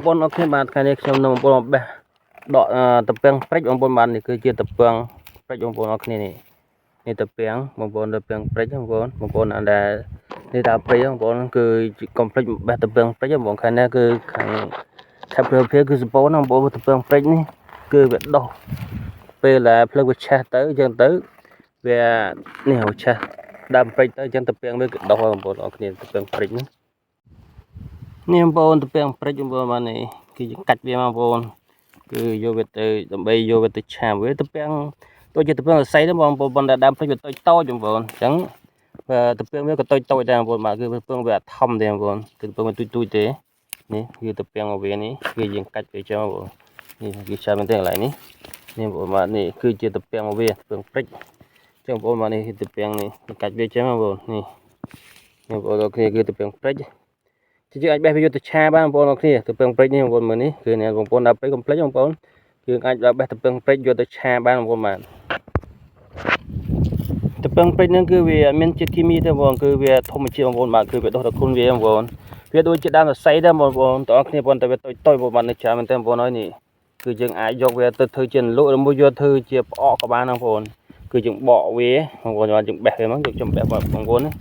ប្អូនអរគ្នាបាទថ្ងៃនេះខ្ញុំនឹងបងប្អូនមកបេះដកតពាំងព្រិចបងប្អូនបាទនេះគឺជាតពាំងព្រិចបងប្អូនអរគ្នានេះនេះតពាំងបងប្អូនតពាំងព្រិចបងប្អូនបងប្អូនដែលនេះតាព្រិចបងប្អូនគឺកុំភ្លេចបេះតពាំងព្រិចបងប្អូនខាងនេះគឺខាងខេត្តព្រះវិហារគឺសម្បូរណាស់បងប្អូនតពាំងព្រិចនេះគឺវាដុះពេលដែលភ្លើងវាឆេះទៅអញ្ចឹងទៅវានេះវាឆេះដើមព្រិចទៅអញ្ចឹងតពាំងវាគឺដុះបងប្អូនអរគ្នាតពាំងព្រិចនេះនេះបងប្អូនតពាំងព្រិចបងប្អូនបាទនេះគឺយើងកាច់វាមកបងប្អូនគឺយកវាទៅដើម្បីយកវាទៅឆាវាតពាំងដូចជាតពាំងសរសៃហ្នឹងបងប្អូនប៉ុន្តែដើមព្រិចវាតូចតូចបងប្អូនអញ្ចឹងតពាំងវាក៏តូចតូចដែរបងប្អូនបាទគឺតពាំងវាអត់ធំទេបងប្អូនគឺតពាំងវាទូចទូចទេនេះគឺតពាំងរបស់វានេះគឺយើងកាច់វាចឹងបងប្អូននេះគឺឆាមែនទេកន្លែងនេះនេះបងប្អូនបាទនេះគឺជាតពាំងរបស់វាតពាំងព្រិចចឹងបងប្អូនបាទនេះគឺតពាំងនេះកាច់វាចឹងបងប្អូននេះនេះបងប្អូនគ្នាគឺតពាំងព្រិចជាអាចបេះវាយកទៅឆាបានបងប្អូនអរគ្នាទៅពឹងព្រិចនេះបងប្អូនមើលនេះគឺអ្នកបងប្អូនដល់ព្រិចកុំភ្លេចបងប្អូនគឺអាចដល់បេះទៅពឹងព្រិចយកទៅឆាបានបងប្អូនបាទទៅពឹងព្រិចហ្នឹងគឺវាអត់មានជាតិគីមីទេបងប្អូនគឺវាធម្មជាតិបងប្អូនបាទគឺវាដុះដល់ខ្លួនវាបងប្អូនវាដូចជាដើមសរសៃដែរបងប្អូនតើគ្នាប៉ុន្តែវាតូចតូចបងប្អូននេះច្រើនមែនទែនបងប្អូនហើយនេះគឺយើងអាចយកវាទៅធ្វើជាលក់ឬមួយយកធ្វើជាផ្អកក៏បានបងប្អូនគឺយើងបកវាបងប្អូនយើងបេះវាមកយកចំបេះបងប្អូនណា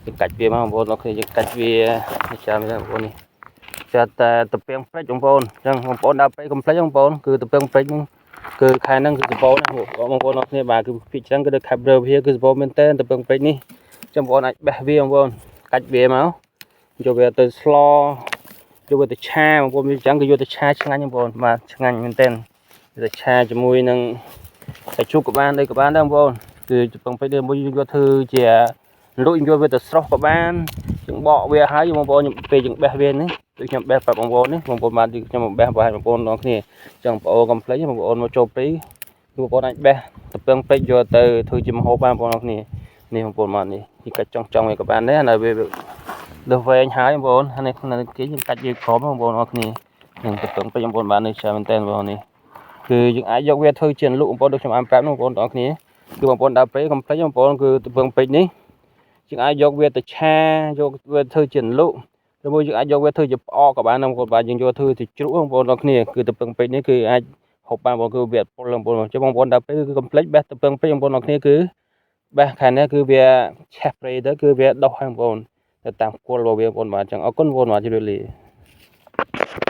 យើងកាច់វាមកបងប្អូនអរគ្នាយើងកាច់វាច្រើនមែនទេបងប្អូននេះចាតែតពាំងព្រិចបងប្អូនអញ្ចឹងបងប្អូនដល់ព្រិចកុំភ្លេចបងប្អូនគឺតពាំងព្រិចហ្នឹងគឺខែហ្នឹងគឺសម្បូរណាស់បងប្អូនអរគ្នាបាទគឺភាគច្រើនគឺនៅខេត្តព្រះវិហារគឺសម្បូរមែនតើតពាំងព្រិចនេះអញ្ចឹងបងប្អូនអាចបេះវាបងប្អូនកាច់វាមកយកវាទៅស្លយកវាទៅឆាបងប្អូនអញ្ចឹងគឺយកទៅឆាឆ្ងាញ់បងប្អូនបាទឆ្ងាញ់មែនតើទៅឆាជាមួយនឹងសាច់ជ្រូកក៏បានអីក៏បានដែរបងប្អូនគឺតពាំងព្រិចនេះមួយយកធ្វើជាលក់យកវាទៅស្រស់ក៏បានយើងបកវាហើយបងប្អូនពេលយើងបេះវានេះដូចខ្ញុំបេះប្រាប់បងប្អូននេះបងប្អូនបានខ្ញុំបេះបង្ហាញបងប្អូនដល់គ្នាចឹងបងប្អូនកុំភ្លេចបងប្អូនមកចូលព្រៃគឺបងប្អូនអាចបេះតពឹងព្រិចយកទៅធ្វើជាម្ហូបបានបងប្អូនគ្នានេះបងប្អូនមកនេះយើងកាច់ចង់ចង់វាក៏បានដែរនៅវាលើវែងហើយបងប្អូននេះគេយើងកាច់វាក្រោមបងប្អូនអរគ្នានឹងតពឹងព្រិចបងប្អូនបាននេះច្រើនមែនតើបងប្អូននេះគឺយើងអាចយកវាធ្វើជាលក់បងប្អូនដូចខ្ញុំអានប្រាប់នោះបងប្អូនទាំងអស់គ្នាគឺបងប្អូនដើរព្រៃកុំភ្លេចបងប្អូនគឺតពឹងព្រិចនេះយើងអាចយកវាទៅឆាយកវាធ្វើជាលក់ឬមួយយើងអាចយកវាធ្វើជាផ្អកក៏បានបងប្អូនបាទយើងយកធ្វើជាជ្រក់បងប្អូនដល់គ្នាគឺតពឹងពេជ្រនេះគឺអាចហូបបានបងគឺវាអត់ពុលបងប្អូនចុះបងប្អូនដល់ពេលគឺកុំភ្លេចបេះតពឹងពេជ្របងប្អូនដល់គ្នាគឺបេះខាងនេះគឺវាឆេះព្រៃទៅគឺវាដុះហើយបងប្អូនទៅតាមគល់របស់វាបងប្អូនបាទអញ្ចឹងអរគុណបងប្អូនបាទជម្រាបលា។